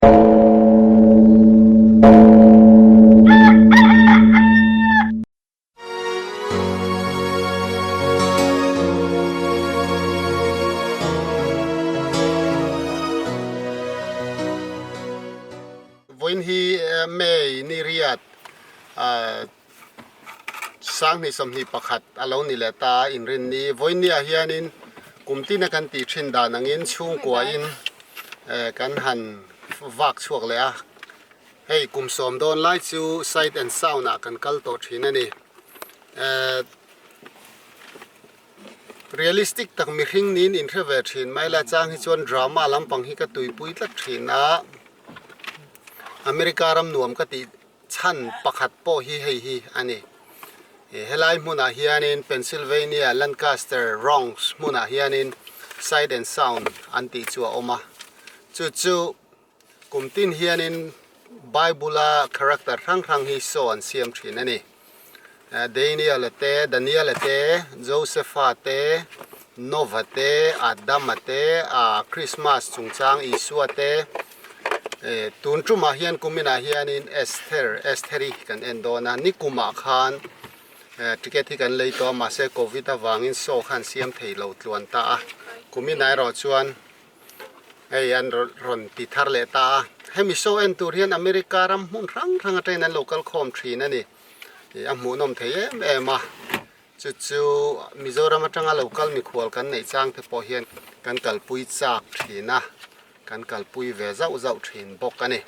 Vawiin hi May ni riat Sanghnih 21 a lo ni leh ta a inrinni. Vawiinniah hianin kum tina kan tih thin dan angin chhungkuain kan han vak chhuak leh a. Hei kum sawm dawn lai chu Sight and Sound ah kan kal tawh thin a ni. Realistic tak mihring niin inhre ve thin mai la chang hi chuan drama lampang hi ka tuipui tlat thin a. America ram nuam ka tih Chhan pakhat pawh hi hei hi a ni. Helai hmunah hianin Pennsylvania Lancaster Bronx hmunah hianin Sight and Sound an tih chu a awm a. Chu chu kum tin hianin Bible-a character hrang hrang hi show an siam thin a ni. Daniel-a te, Daniel-a te, Joseph-a te, Nova te, Adama te, a Christmas chungchang Isua te, tun tumah hian kuminah hianin Esther, Estheri kan en dawn a, nikumah khan ticket hi kan lei tawh a, mahse Covid avangin show khan siam thei lo tluan ta a, kuminah erawh chuan hei an rawn ti thar leh ta a, hemi show en tur hian America ram hmun hrang hrang atangin an lo kal khawm thin a ni. Ih a hmuhnawm thei em em a chu chu Mizoram atanga lo kal mikhual kan neih chang te pawh hian kan kalpui chak thin a kan kalpui ve zauh zauh thin bawk a ni.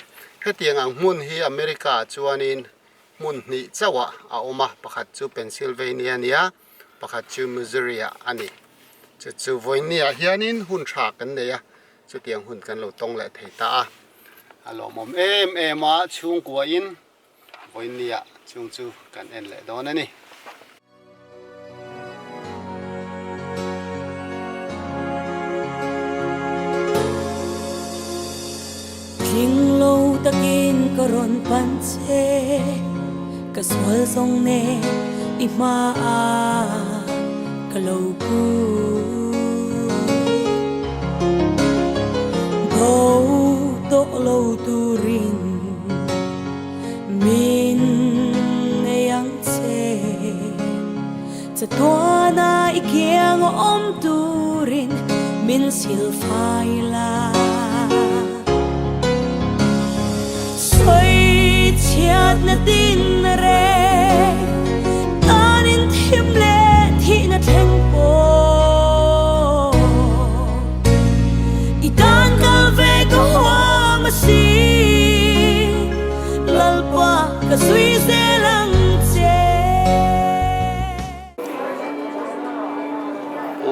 Hetiang ang hmun hi America ah chuanin hmun hnih chauh ah a awm a pakhat chu Pennsylvania a nia pakhat chu Missouri ah a ni. Chu chu vawiinni ah hianin hun tha kan nei a chutiang hun kan lo tawng leh thei ta a a lawmawm em em a chhungkua in Vawiinnia chung chu kan en leh dawn a ni. Tling lo takin ka rawn pan che, ka sual zawng nen i hmaah ka lo pu. Bo tawh lo turin. Min nei ang che Chatuana i kiang awm turin min sil fai la Sawi chhiatna tin na reng Tanin thim leh thihna thleng pawh I tan kal ve ka huam a si Lalpa ka zui zel ang che.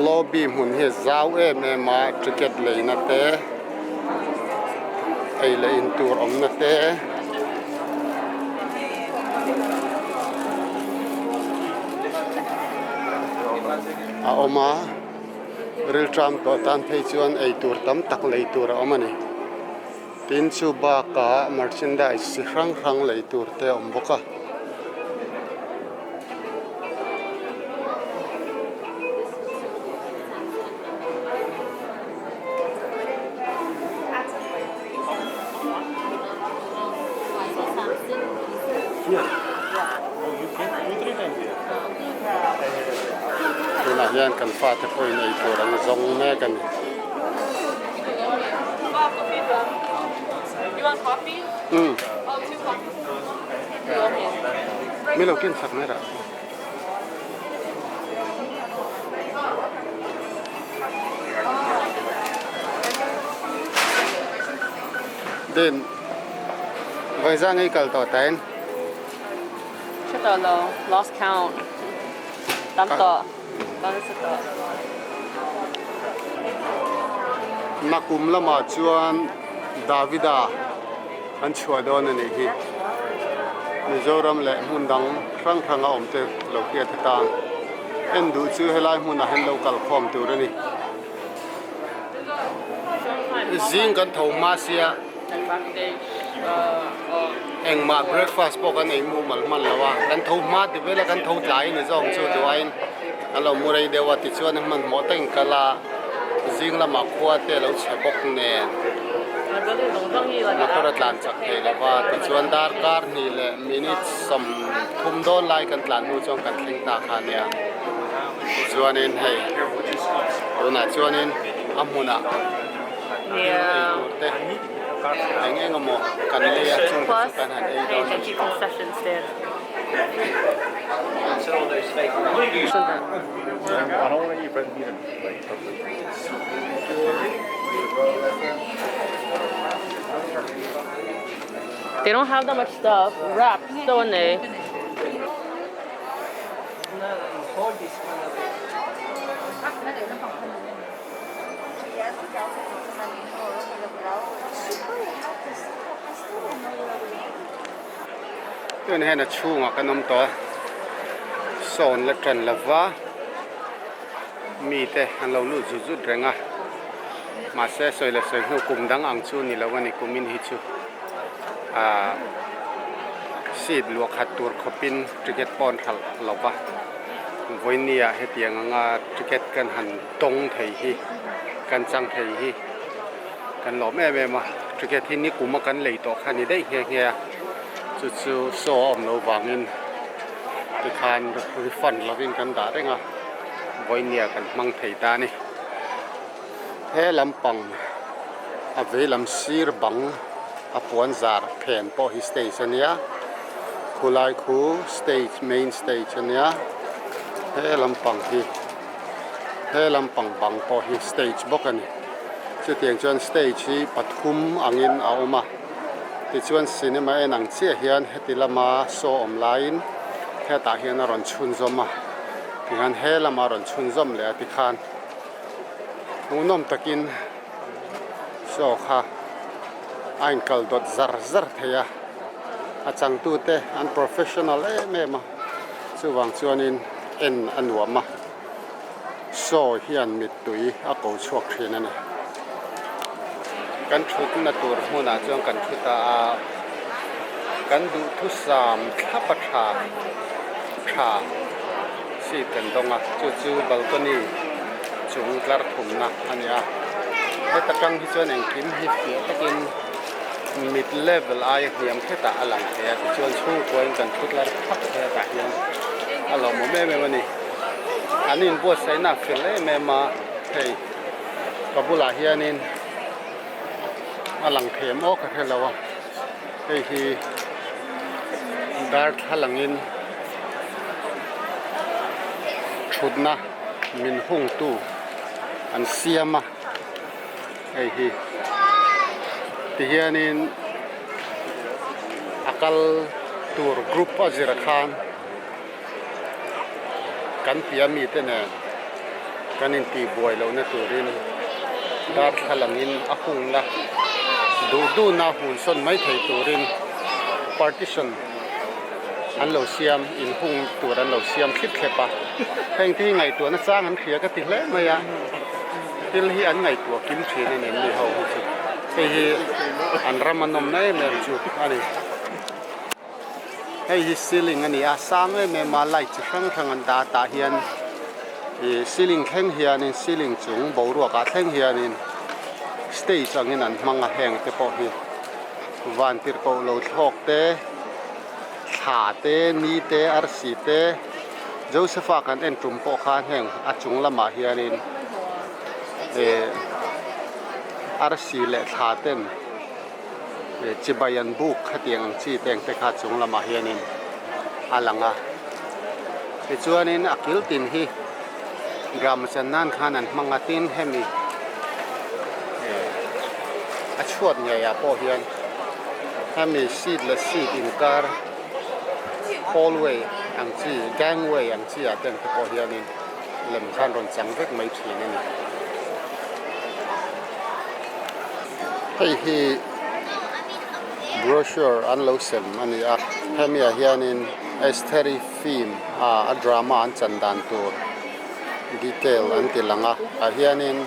Lobby hmun hi zau em em a, ticket leina te, ei leh in tur awmna te, a awm a. Rilṭam tawh tan phei chuan ei tur tam tak lei tur a awm a ni. Tin chu bakah merchandise chi hrang hrang lei tur te a awm bawk a. Tunah hian kan fate pawhin ei tur an zawng mek a ni. Umm mi lo ken chak mai rah. Din vawi zah ngei kal tawh tain. Hre tawh lo, lost count. Tam tawh, tam nasa tawh. Nakum lamah chuan Davida an chhuah dawn a nih hi. Mizoram leh hmun dang hrang hranga awm te lo hriat atan en duh chu helai hmunah hian lo kal khawm tur a ni. Zing kan tho hma sia engmah breakfast pawh kan ei mumal hman lo a, kan tho hma ti vel a kan tho tlai a ni zawk chu duaiin a lo mu rei deuh a tichuan hmanhmawh takin kal a zing lamah khua te a lo chhe bawk nen. Motor a tlan chak thei lo va, tichuan darkar hnih leh minute 30 dawn lai kan tlan hnu chuan kan thleng ta kha nia. Tichuanin hei tunah chuanin a hmunah thil ei tur te eng eng emaw kan lei a, chung te chu kan han ei dawn a ni. They don't have that much stuff. Wraps, so an nei. Tun hian a chhungah kan awm tawh a, sawn la tan lova. Mite an lo lut zut zut reng a, mahse sawi leh sawi hnu kum dang ang chu ni lo a ni kumin hi chu ahh seat luah khat tur khawpin ticket pawh an hralh lo va, vawinia hetiang anga ticket kan han tawng thei hi kan chang thei hi kan lawm em em a, ticket hi nikum a kan lei tawh kha a ni daih nghe nghe a, chu chu saw a awm loh vangin tikhan refund lovin kan dah reng a. Vawinia kan hmang thei ta a ni. He lampang a vei lam sir bang a puan zar phen pawh hi stage a nia khulai khu stage main stage a nia he lampang hi he lampang bang pawh hi stage bawk a ni chutiang chuan stage hi pathum angin a awm a tichuan cinema en ang chiah hian heti lama saw awm laiin hetah hian a rawn chhunzawm a. Tihian he lama rawn chhunzawm leh a tikhan hmuhnawm takin show kha a inkal dawt zar zar thei a, a changtute an professional em em a, chuvang chuanin en a nuam a, show hian mittui a ko chhuak thin a ni. Kan thutna tur hmunah chuan kan thu ta a, kan duhthusam thlap a tha tha seat kan dawng a, chu chu balcony chung tlar thumna a ni a, heta tang hi chuan engkim hi fiah takin mit level aia hniam khetah a lang thei a, tichuan chhungkuain kan thu tlar thap thei a tah hian a lawmawm em em a ni, an inbuatsaihna a fel em em a hei. Ka bulah hianin a lang thei em aw ka hre lo a, hei hi darthlalangin thutna min hungtu an siam a, hei hi tihianin a kal tur group a zir khan. Kan tia mite nen kan intihbuai lohna turin darthlalangin a hungna duh duhna hun sawn mai thei turin partition an lo siam inhung tur an lo siam thlip thlep a, heng te hi ngaihtuahna chang an hria ka ti hle mai a, thil hi an ngaihtuah kim thin a ni an ni ho hi chu hei hi an ram a nawmna em em chu a ni. Hei hi ceiling a ni a sang em em a light chi hrang hrang an dah a tah hian ih ceiling thleng hianin ceiling chung boruak ah thleng hianin stage angin an hmang a heng te pawh hi van tirhkoh lo thlawk te thla te ni te arsi te Josepha kan en tum pawh khan heng a chung lamah hianin eh arsi leh thla ten. Chibai an buk khatiang ang chi te ang te kha chung lamah hianin a lang a tichuanin a kil tin hi drama chan nan khan an hmang a tin hemi a chhuat ngei ah pawh hian hemi seat leh seat inkar hallway ang chi gangway ang chi ah te ang te pawh hianin lem khan rawn chang vek mai thin a ni. Hei hi brochure an lo sem a ni a, hemi ah hianin Estheri film ah a drama an chan dan tur detail an ti lang a, tah hianin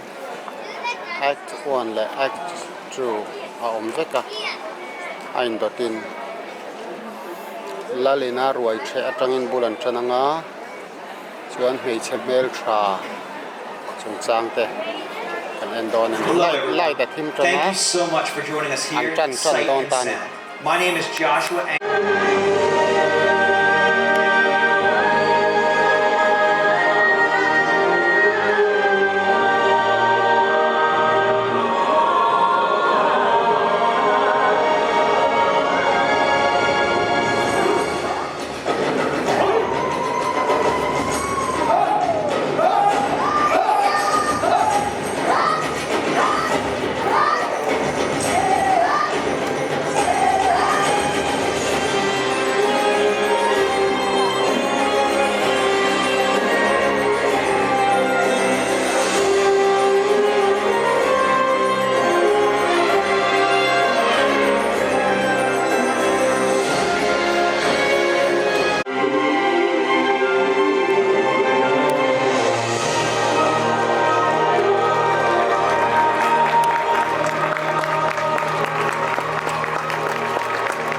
act one leh act two a awm vek a, a indawtin Lalina ruai ṭheh aṭangin bul an ṭan ang a. Chuan hmeichhe hmeltha chungchang te. Kan en dawn a ni. Hello, Light everyone. light a thim tan Thank a, you so much for joining us an here tan at tan Sight dawn and ta a ni. Sound. My name is Joshua Ang-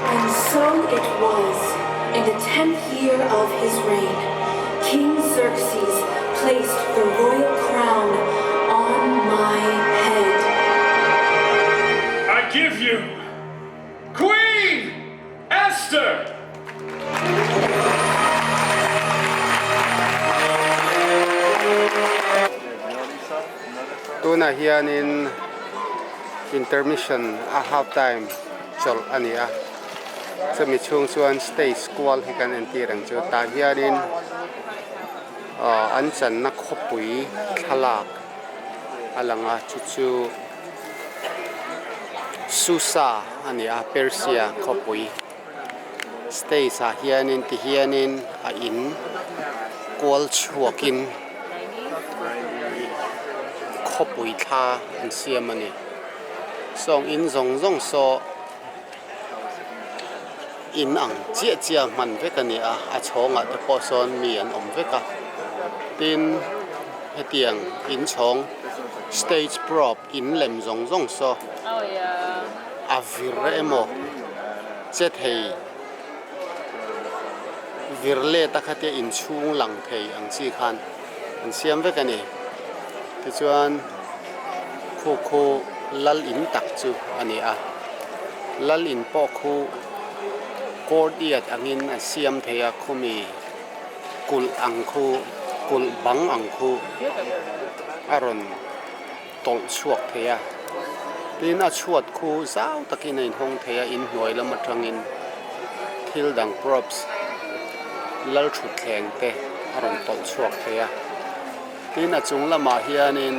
And so it was, in the tenth year of his reign, King Xerxes placed the royal crown on my head. I give you Queen Esther! Tunah hianin intermission a half time chawlh a ni a, chumi chhung chuan stage kual hi kan entir ang chu tah hianin aw an channa khawpui thlalak a lang a chu chu Susa a ni a Persia khawpui stage ah hianin ti hianin a in kual chhuakin khawpui thla an siam a ni sawng in zawng zawng saw in ang chiah chiah hman vek a ni a a chhawngah te pawh sawn mi an awm vek a tin hetiang inchhawng stage prop in lem zawng zawng saw a vir emaw che thei vir let a khatia inchhung lang thei ang chi khan an siam vek a ni tichuan khu khu lal in tak chu a ni a lal in pawh khu courtyard angin a siam thei a khumi kulh ang khu kulh bang ang khu a rawn tawlh chhuak thei a tin a chhuat khu zau takin a inhawng thei a inhnuai lam atangin thil dang props lal thutthleng te a rawn tawlh chhuak thei a tin a chung lamah hianin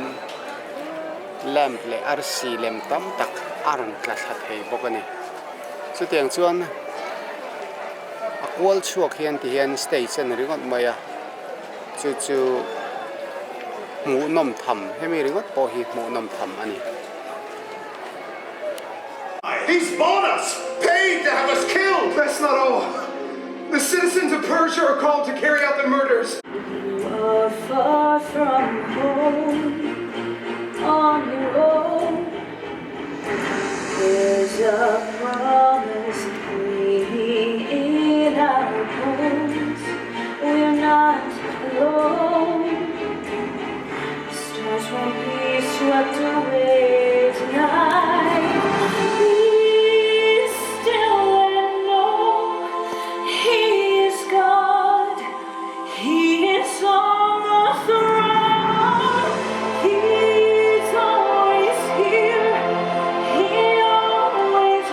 lamp leh arsi lem tam tak a rawn tla thla thei bawk a ni chutiang chuan a kual chhuak hian ti hian stage a ni ringawt mai a chu chu hmuhnawm tham hemi ringawt pawh hi hmuhnawm tham a ni. He's bought us, paid to have us killed! That's not all. The citizens of Persia are called to carry out the murders. You are far from home on your own. There's a promise ringing in our bones. We're not alone. The stars won't be swept away tonight. Be still and know He is God. He is on the throne. He's always here. He always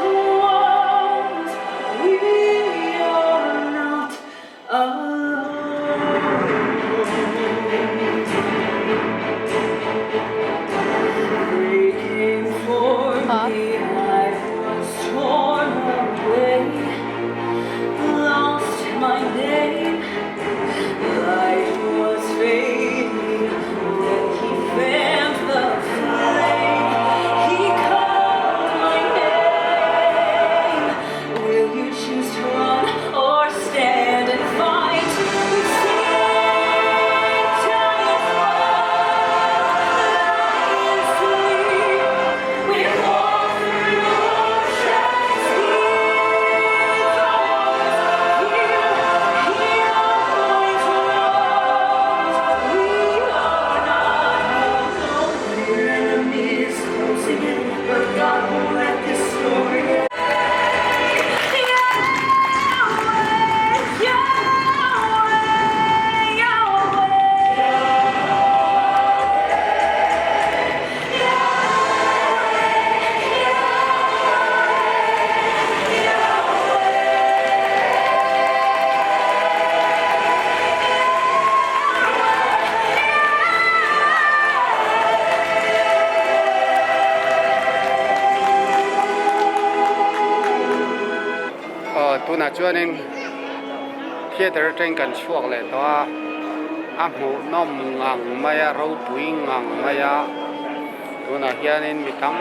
Tunah chuanin theatre atangin kan chhuak leh tawh a, a hmuhnawm ngang mai a, ropui ngang mai a, tunah hianin mi tam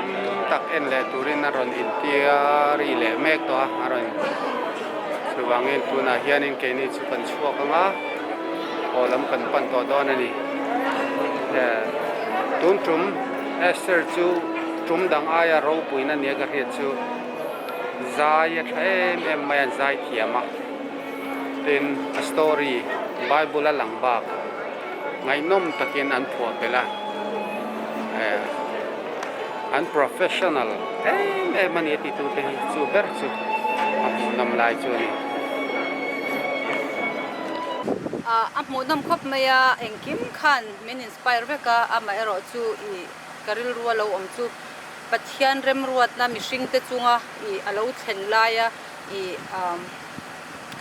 tak en leh turin a rawn intiari leh mek tawh a, a rawn chuvangin tunah hianin keini chu kan chhuak ang a, haw lam kan pan tawh dawn a ni. Tun tum Esther chu tum dang aia ropuina nia ka hriat chu. Zai a tha em em mai a an zai thiam a tin a story bible a lang bak ngaihnawm takin an phuah belh a eh an professional em em a ni a ti tu te hi chu ber chu a hmuhnawm lai chu a ni. A hmuhnawm khawp mai a engkim khan min inspire vek a amaherawhchu ih ka rilru a lo awm chu. Pathian remruatna mihringte chunga ih a lo thlen laia ih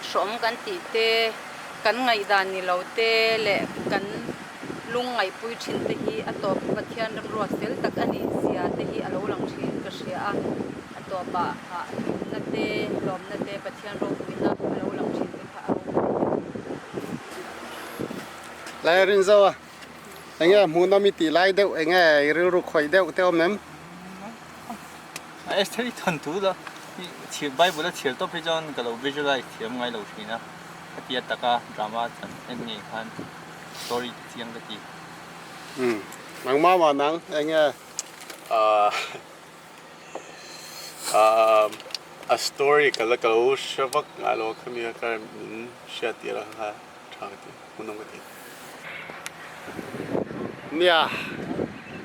hrawm kan tih te, kan ngaihdan ni lo te leh kan lungngaihpui thin te hi a tawp Pathian remruat fel tak a nih zia te hi a lo lang thin ka hria a, a tawpah hlimna te, lawmna te, Pathian ropuina a lo lang thin te kha a ropui. Lairinzoa. Enge hmuhnawm i tih lai deuh enge i rilru khawih deuh te awm em? A Esther i thawn tu la i chhiar Bible a chhiar tawp hi chuan ka lo visualize thiam ngai lo thin a, khatia taka drama chan en ngei khan story te chiang ka ti. Umm nangmah mah nang enge? Ahh a story ka la ka lo hre vak ngai lo a khami a kar min hriat tir a kha tha ka ti hmuhnawm ka ti. Nia,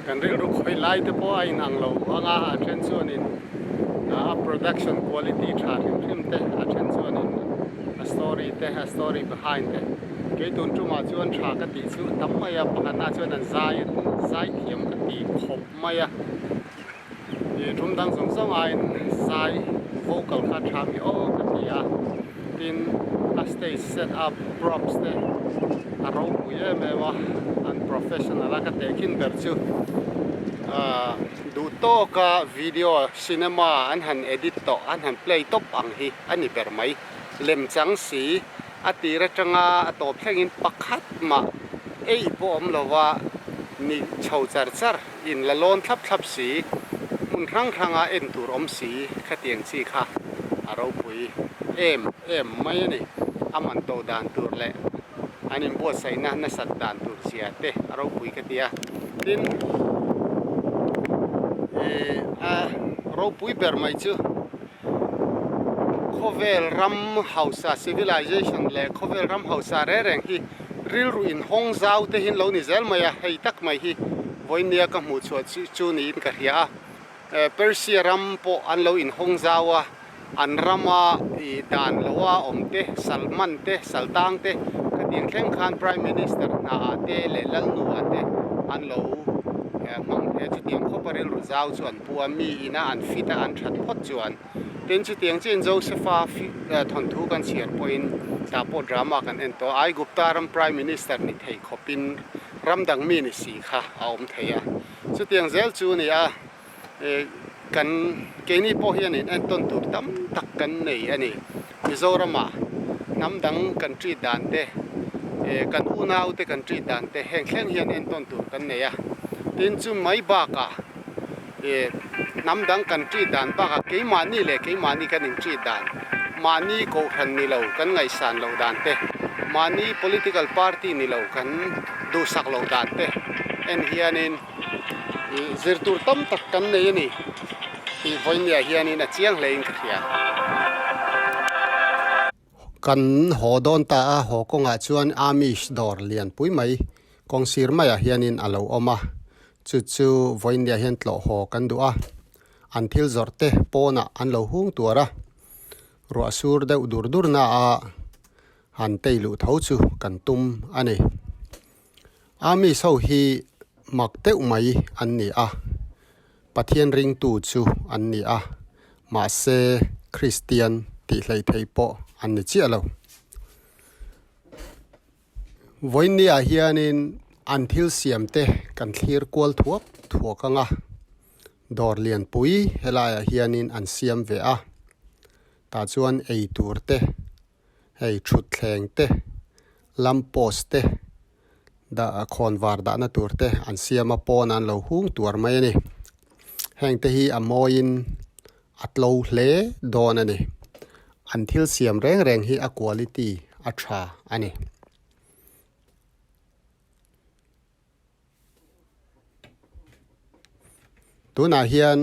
kan rilru khawih lai te pawh a inang lo ang a, a then chuanin a production quality tha hrim hrim te, a then chuanin a story te, a story behind te. Kei tun tumah chuan tha ka tih chu tam mai a, pakhatna chuan an zai zai thiam ka ti khawp mai a, ih tum dang zawng zawng aiin zai vocal kha tha mi aw ka ti a, tin a stage set up props te a ropui em em a, an professional a ka tehkhin ber chu ah duh tawka video cinema an han edit tawh an han play tawp ang hi a ni ber mai lem chang si a tir atanga a tawp thlengin pakhat mah eih pawh awm lova ni chho char char. In la lawn thlap thlap si, hmun hrang hranga en tur awm si khatiang chi kha a ropui em em mai a ni. A man to dan tur leh an inbuatsaihna nasat dan tur zia te a ropui ka ti a. Tin, ih a ropui ber mai chu khawvel ram hausa civilization leh khawvel ram hausa reng reng hi rilru inhawng zau te hi an lo ni zel mai a, hei tak mai hi vawinia ka hmuh chhuah chu niin ka hria a, Persia ram pawh an lo inhawng zau a, an rama ih dan loa awm te, Salman te, Saltang te khatiang thleng khan Prime Minister hna ah te leh Lalnu ah te an lo hmang thei a, chutiang khawpa rilru zau chu an pu a, mi ina an fit a, an that phawt chuan. Tin, chutiang chiin Josepha thawnthu kan chhiar pawhin tah pawh drama kan en tawh a, Aigupta ram Prime Minister ni thei khawpin ram dang mi ni si kha a awm thei a. Chutiang zel chu a ni a, kan keini pawh hianin entawn tur tam tak kan nei a ni. Mizoramah hnam dang kan treat dan te, kan unau te kan treat dan te heng thleng hian entawn tur kan nei a. Tin, chu mai bakah. Ih hnam dang kan treat dan bakah keimahni leh keimahni kan in treat dan, mahni kohhran ni lo kan ngaihsan loh dan te, mahni political party ni lo kan duhsak loh dan te en hianin ih zir tur tam tak kan nei a ni tih vawinia hianin a chiang hlein ka hria. Kan haw dawn ta a, haw kawngah chuan Amish dawr lianpui mai kawng sir maiah hianin a lo awm a. Chu chu vawiindia hian tlawh haw kan duh a, an thil zawrh te pawnah an lo hung tuar a, ruah sur deuh dur dur na a han tei luh tho chu kan tum a ni. Amish ho hi mak deuh mai an ni a, Pathian ringtu chu an ni a, mahse Kristian tih hleihtheih pawh an ni chiah lo. Vawiinniah hianin an thil siam te kan thlir kual thuak thuak ang a, dawr lianpui helaiah hianin an siam ve a. Tah chuan ei tur te hei thutthleng te lamp post te dah khawn var dahna tur te an siam a pawn an lo hung tuar mai a ni. Heng te hi a mawiin a tlo hle dawn a ni. An thil siam reng reng hi a quality a tha a ni. Tunah hian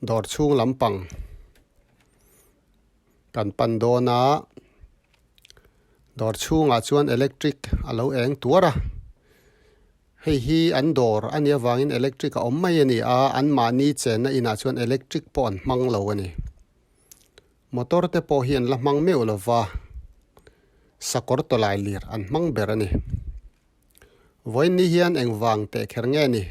dawr chhung lampang kan pan dawn a dawr chhungah chuan electric a lo eng tuar a hei hi an dawr a nih avangin electric a awm mai a ni a anmahni chenna inah chuan electric pawh an hmang lo a ni. Motor te pawh hi an la hmang meuh lo va, sakawr tawlai lir an hmang ber a ni. Vawiin ni hian engvang teh kher nge ni?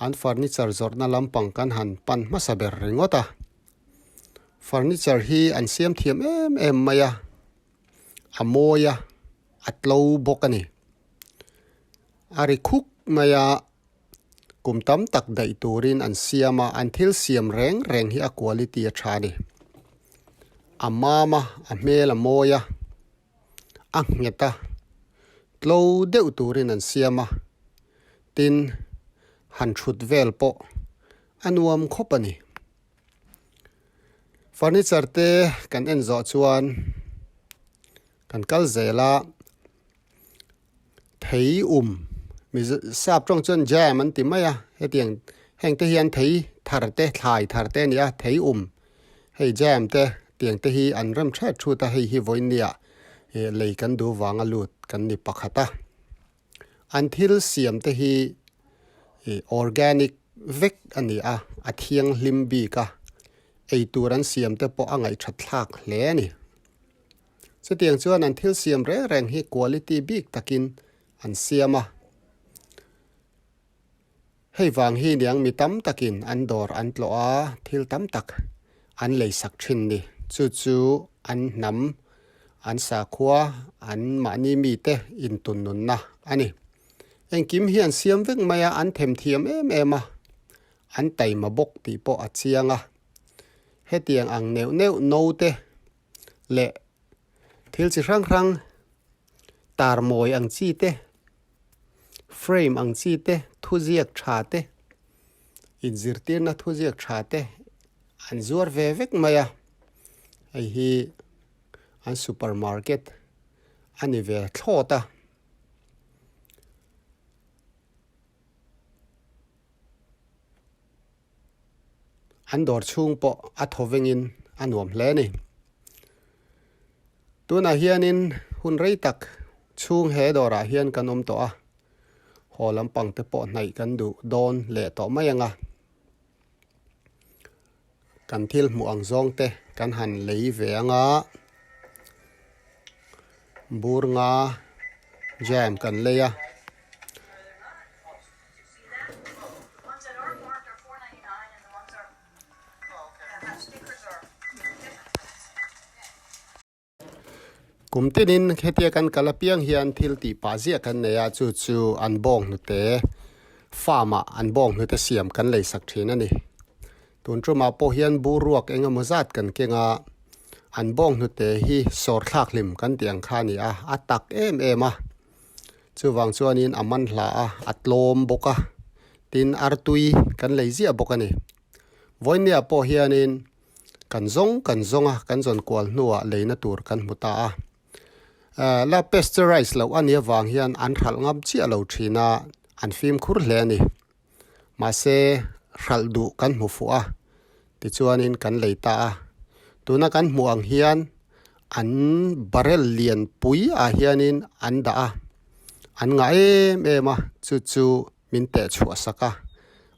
An furniture zawrhna lampang kan han pan hmasa ber ringawt a. Furniture hi an siam thiam em em mai a, a mawi a, a tlo bawk a ni. A ri khuk mai a. Kum tam tak daih turin an siam a, an thil siam reng reng hi a quality a tha a ni. A mam a, a hmel a mawi a, a nghet a, tlo deuh turin an siam a, tin han thut vel pawh a nuam khawp a ni. Furniture te kan en zawh chuan kan kal zel a. Thei um mizo sap tawng chuan jam an ti mai a hetiang heng te hian thei thar te thlai thar te a ni a thei um hei jam te tiang te hi an rem thet thut a hei hi vawiin nia ih lei kan duh vanga lut kan ni pakhat a an thil siam te hi ih organic vek a ni a a thianghlim bik a eitur an siam te pawh a ngaihthat thlak hle a ni. Chutiang chuan an thil siam reng reng hi quality bik takin an siam a. Hei vang hi niang mi tam takin an dawr an tlawh a, thil tam tak an lei sak thin ni. Chu chu an hnam, an sakhua, an mahni mite intunnunna a ni. Engkim hi an siam vek mai a, an themthiam em em a, an taima bawk tih pawh a chiang a. Hetiang ang neuh neuh note leh thil chi hrang hrang tar mawi ang chi te frame ang chi te thuziak tha te inzirtirna thuziak tha te an zuar ve vek mai a hei hi an super market a ni ve thlawt a. An dawr chhung pawh a thaw vengin a nuam hle a ni. Tunah hianin hun rei tak chhung he dawrah hian kan awm tawh a, haw lampang te pawh hnaih kan duh dawn leh tawh mai ang a. Kan thil hmuh ang zawng te kan han lei ve ang a, bur nga jam kan lei a. Kum tinin hetia kan kal apiang hian thil tih pah ziah kan nei a, chu chu an bawng hnute farm ah an bawng hnute siam kan lei sak thin a ni. Tun tumah pawh hian bur ruak eng emaw zat kan keng a, an bawng hnute hi sawr thlak hlim kan tih ang kha a ni a, a tak em em a. Chuvang chuanin a man hla a, a tlawm bawk a, tin artui kan lei ziah bawk a ni. Vawinia pawh hianin kan zawng kan zawng a, kan zawn kual hnuah leina tur kan hmu ta a. La pasteurize loh a nih avang hian an hralh ngam chiah lo thin a, an fimkhur hle a ni. Mahse hralh duh kan hmu fuh a, tichuanin kan lei ta a. Tuna kan hmuh ang hian an barrel lian pui ah hianin an dah a, an ngah em em a, chu chu min teh chhuah sak a,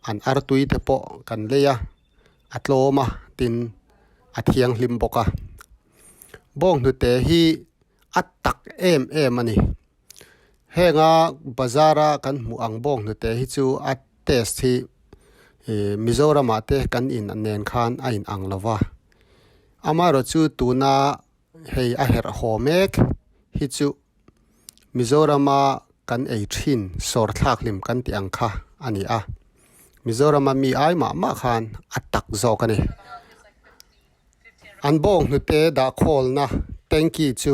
an artui te pawh kan lei a, a tlawm a tin a thianghlim bawk a. Bawnghnute hi a tak em em a ni. Henga bazar a kan hmuh ang bawng hnute hi chu a taste hi ih Mizoram ah te kan in nen khan a in ang lo va amaherawh chu tuna hei a herh haw mek hi chu Mizoram a kan ei thin sawr thlak hlim kan tih ang kha a ni a Mizoram a mi ai mah mah khan a tak zawk a ni. An bawng hnute dah khawlna tanky chu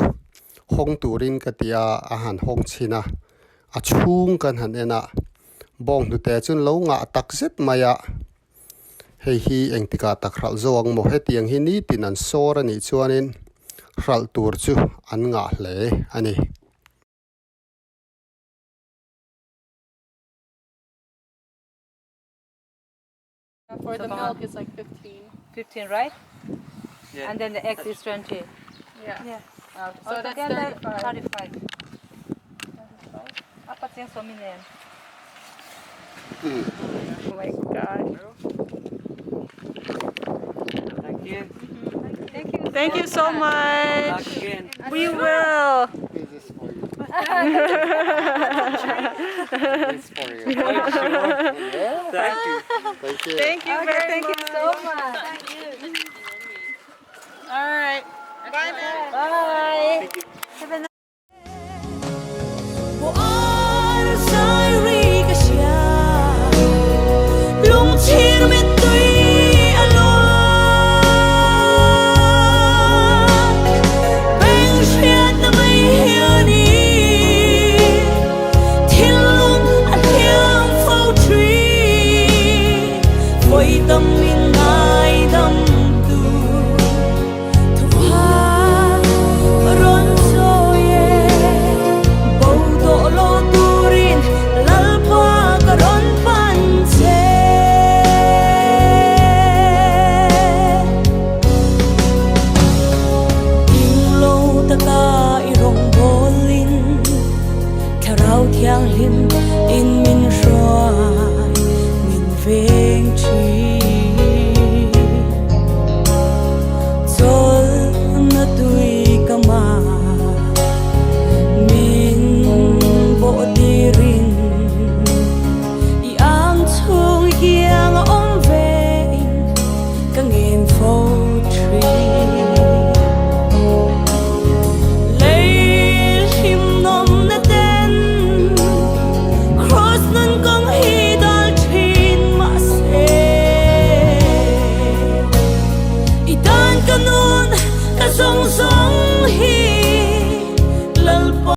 hawng turin ka ti a, a han hawng chhin a, a chhung kan han en a, bawng hnute chu an lo ngah tak zet mai a, hei hi engtikah tak hralh zawk ang maw hetiang hi nitin an sawr a nih chuanin hralh tur chu an ngah hle a ni. For the milk it's like 15. 15 right? Yeah. And then the eggs is 20. Yeah. Yeah. So that's Altogether, 35. 35. Apat siyang sominen. Oh my god. Thank you. Thank you. Thank you so much. Back again. We will. This is for you. This for you. Yeah. Thank you. Thank you. Thank you Okay, very thank much. you so much. All right. Bye now. Bye. Have a nice